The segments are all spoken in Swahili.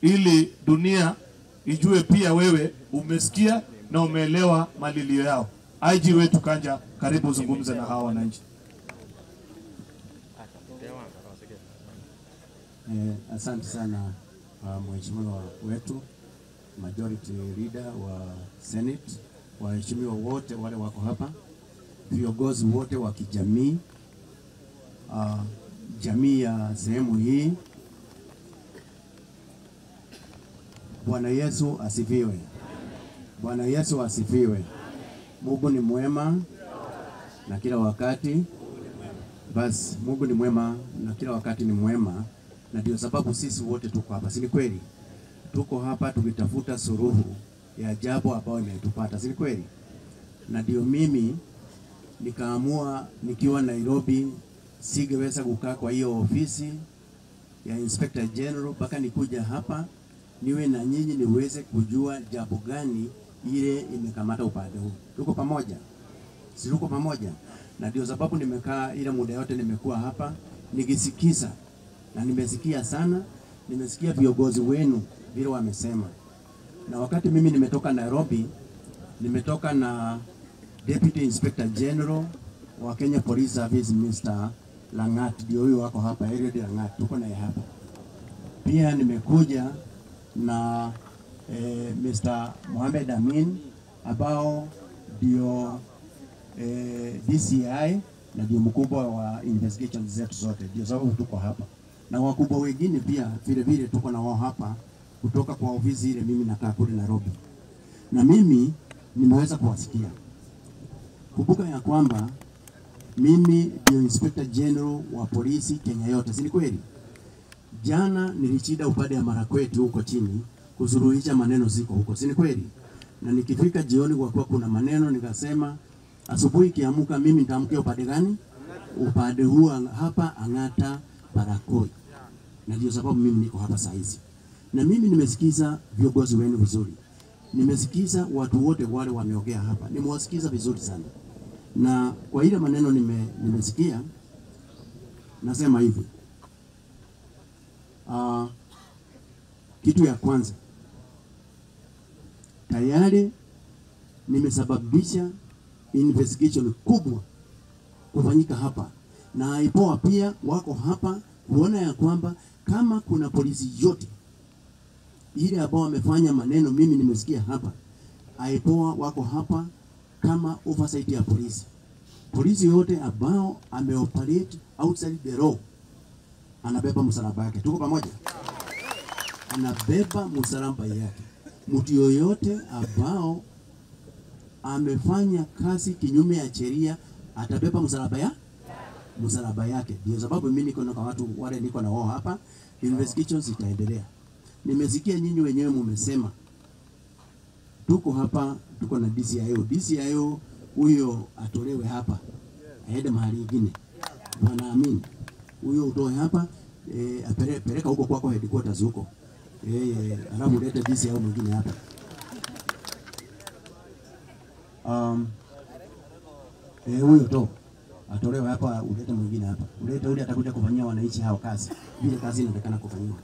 ili dunia ijue pia wewe umesikia na umeelewa malilio yao. IG wetu Kanja, karibu zungumze na hawa wananchi. Asante sana mheshimiwa wetu majority leader wa Senate, waheshimiwa wote wale wako hapa, viongozi wote wa kijamii, jamii ya sehemu hii. Bwana Yesu asifiwe. Bwana Yesu asifiwe. Mungu ni mwema na kila wakati. Basi Mungu ni mwema na kila wakati ni mwema, na ndio sababu sisi wote tuko hapa, si ni kweli? Tuko hapa tukitafuta suluhu ya jambo ambayo imetupata, si ni kweli? Na ndio mimi nikaamua nikiwa Nairobi singeweza kukaa kwa hiyo ofisi ya Inspector General mpaka nikuja hapa niwe na nyinyi niweze kujua jambo gani ile imekamata upande huu. Tuko pamoja? Si tuko pamoja? Na ndio sababu nimekaa ile muda yote nimekuwa hapa nikisikiza, na nimesikia sana, nimesikia viongozi wenu vile wamesema. Na wakati mimi nimetoka Nairobi, nimetoka na Deputy Inspector General wa Kenya Police Service Mr. Langat, ndio huyo wako hapa, Eliud Langat, tuko naye hapa. Pia nimekuja na Mr. Mohamed Amin ambao ndio DCI na ndio mkubwa wa investigations zetu zote, ndio sababu tuko hapa. Na wakubwa wengine pia vile vile tuko na wao hapa kutoka kwa ofisi ile mimi nakaa kule Nairobi. Na mimi nimeweza kuwasikia. Kumbuka ya kwamba mimi ndio Inspector General wa polisi Kenya yote, si ni kweli? Jana nilichida upande ya Marakwet huko chini kusuluhisha maneno ziko huko, si ni kweli? Na nikifika jioni kwa kuwa kuna maneno nikasema asubuhi kiamuka mimi nitaamkia upande gani? Upande huu hapa Ang'ata Barakoi. Na ndio sababu mimi niko hapa saa hizi. Na mimi nimesikiza viongozi wenu vizuri. Nimesikiza watu wote wale wameongea hapa. Nimewasikiza vizuri sana. Na kwa ile maneno nimesikia, nasema hivi. Kitu ya kwanza, tayari nimesababisha investigation kubwa kufanyika hapa, na IPOA pia wako hapa kuona ya kwamba kama kuna polisi yote ile ambao wamefanya maneno mimi nimesikia hapa, IPOA wako hapa kama oversight ya polisi. Polisi yote ambao ameoperate outside the law anabeba msalaba yake. Tuko pamoja? Anabeba msalaba yake. Mtu yoyote ambao amefanya kazi kinyume ya sheria atabeba msalaba ya msalaba yake. Ndio sababu mimi niko na watu wale niko na wao hapa, investigations itaendelea. Nimesikia nyinyi wenyewe mmesema tuko hapa, tuko na DCIO. DCIO huyo atolewe hapa aende mahali nyingine. Wanaamini huyo utoe hapa, apeleka huko kwako headquarters huko. Alafu leta DCIO mwingine hapa. Huyo to atolewe hapa, ulete mwingine hapa. Ulete ule atakuja kufanyia wananchi hao kazi vile kazi inatakana kufanyiwa.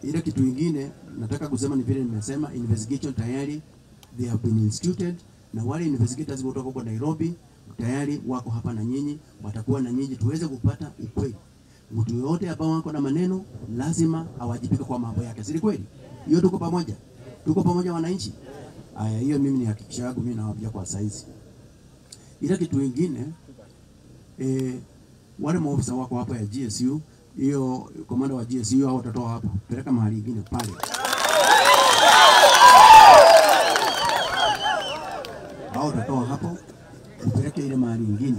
Ile kitu kingine nataka kusema ni vile nimesema investigation tayari they have been instituted, na wale investigators kutoka huko Nairobi tayari wako hapa na nyinyi, watakuwa na nyinyi tuweze kupata ukweli. Mtu yote ambao wako na maneno lazima awajibike kwa mambo yake. Si kweli? Hiyo tuko pamoja. Tuko pamoja wananchi. Aya, hiyo mimi ni hakikisho yangu, mimi nawaambia kwa saizi. Ila kitu kingine, wale maofisa wako hapa ya GSU, hiyo komanda wa GSU hao watatoa hapo, peleka mahali nyingine pale. Hao watatoa hapo, upeleke ile mahali nyingine.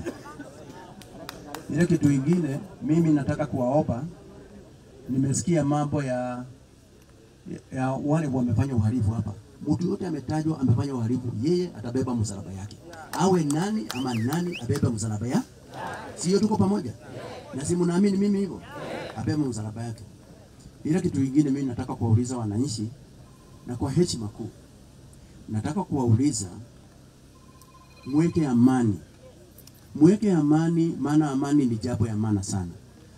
Ile kitu kingine mimi nataka kuwaomba, nimesikia mambo ya wale wamefanya uhalifu hapa. Mtu yote ametajwa amefanya uhalifu, yeye atabeba msalaba yake. Awe nani ama nani abebe msalaba yake. Sio tuko pamoja? Na si mnaamini mimi hivyo? Abebe msalaba yake. Ila kitu kingine mimi nataka kuwauliza wananchi, na kwa heshima kuu nataka kuwauliza, mweke amani. Mweke amani, maana amani ni jambo ya maana sana.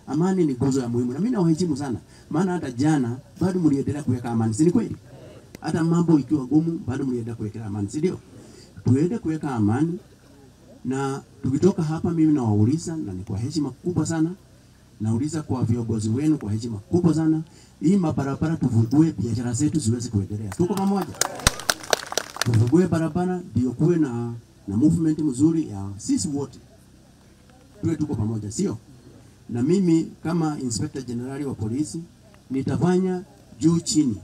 Amani ni nguzo ya muhimu, na mimi nawaheshimu sana, maana hata jana bado mliendelea kuweka amani, si ni kweli? Hata mambo ikiwa gumu bado mliendelea kuweka amani, si ndio? Tuende kuweka amani, na tukitoka hapa mimi nawauliza, na ni kwa heshima kubwa sana nauliza kwa viongozi wenu kwa heshima kubwa sana, hii mabarabara tufungue, biashara zetu ziweze kuendelea. Tuko pamoja, tufungue barabara ndio kuwe na movement mzuri ya sisi wote, tuwe tuko pamoja, sio? Na mimi kama Inspector General wa polisi nitafanya juu chini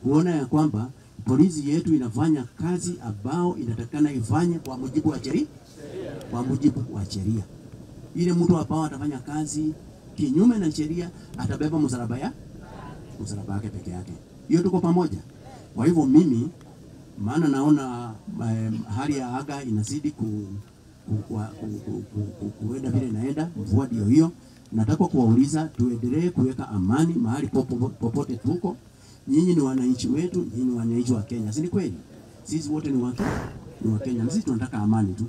kuona ya kwamba polisi yetu inafanya kazi ambao inatakana ifanye kwa mujibu wa sheria, kwa mujibu wa sheria. Ile mtu ambao atafanya kazi kinyume na sheria atabeba msalaba yake peke yake. Hiyo tuko pamoja. Kwa hivyo mimi, maana naona hali ya anga inazidi kuenda vile inaenda, mvua ndio hiyo. Nataka kuwauliza tuendelee kuweka amani mahali popote tuko. Nyinyi ni wananchi wetu, nyinyi ni wananchi wa Kenya, si ni kweli? Sisi wote ni wa Kenya, sisi tunataka amani tu.